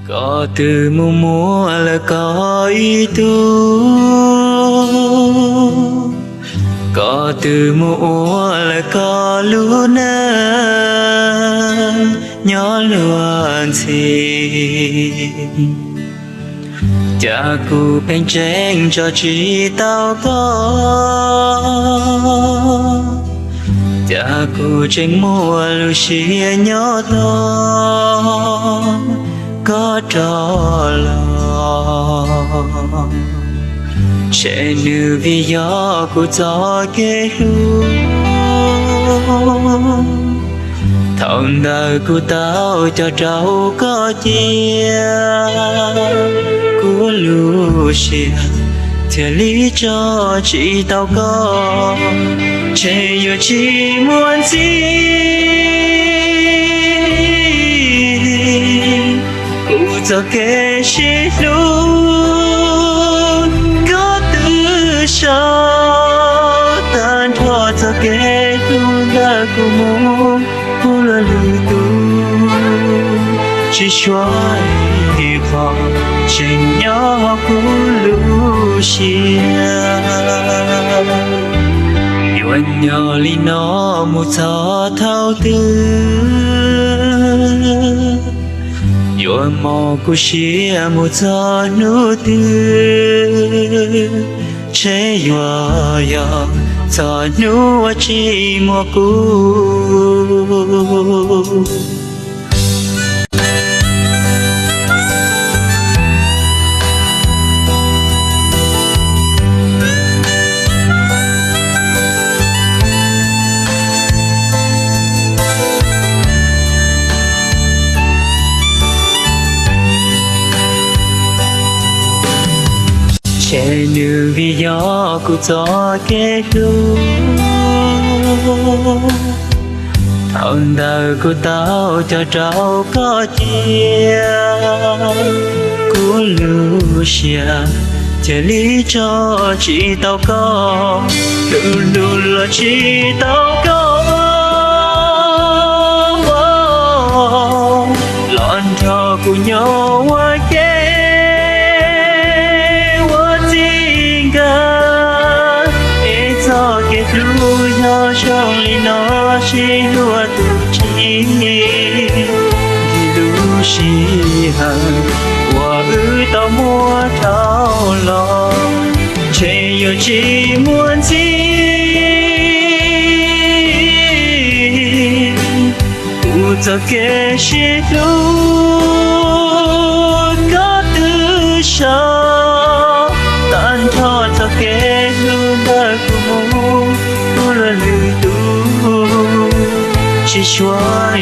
Koj twb mus muaj lawm koj ib tug, koj twb mus ua lawm koj lub neej nyob luag ntxhi. Cas kuv pheej tseem tso tsis tau koj, cas kuv tseem muaj lub siab nyob tos koj rov los. Ntshe nws vim yog kuv txoj kev hlub, thaum ntawd kuv tau coj rau koj cia, kuv lub siab thiaj li tso tsis tau koj. Ntshe yuav tsis muaj ntxiv kuv txoj kev sib hlub, koj twb sau tag nrho txoj kev hlub ntawm kuv mus ua luag lwm tus, tsis tshuav ib qho tseem nyob kuv lub siab. Yuav nyob li no mus txog thaum twg? Yuav mos kuv siab mus txog hnub twg? Ntshe yuav yog txog hnub uas tsis muaj kuv. Ntshe nws vim yog kuv txoj kev hlub, thaum ntawd kuv tau coj rau koj cia, kuv lub siab thiaj li tso tsis tau koj, lub lub los tsis tau koj los nrog kuv nyob ua ke ua txij nkawm. Es txoj kev hlub yog zoo li no sib luag tus tsis nkim lub sij hawm uas wb tau muaj dhau los, ntshe yuav tsis muaj ntxiv kuv txoj kev sib hlub, koj twb sau tag nrho txoj kev hlub ntawm kuv mus ua luag lwm tus, tsis tshuav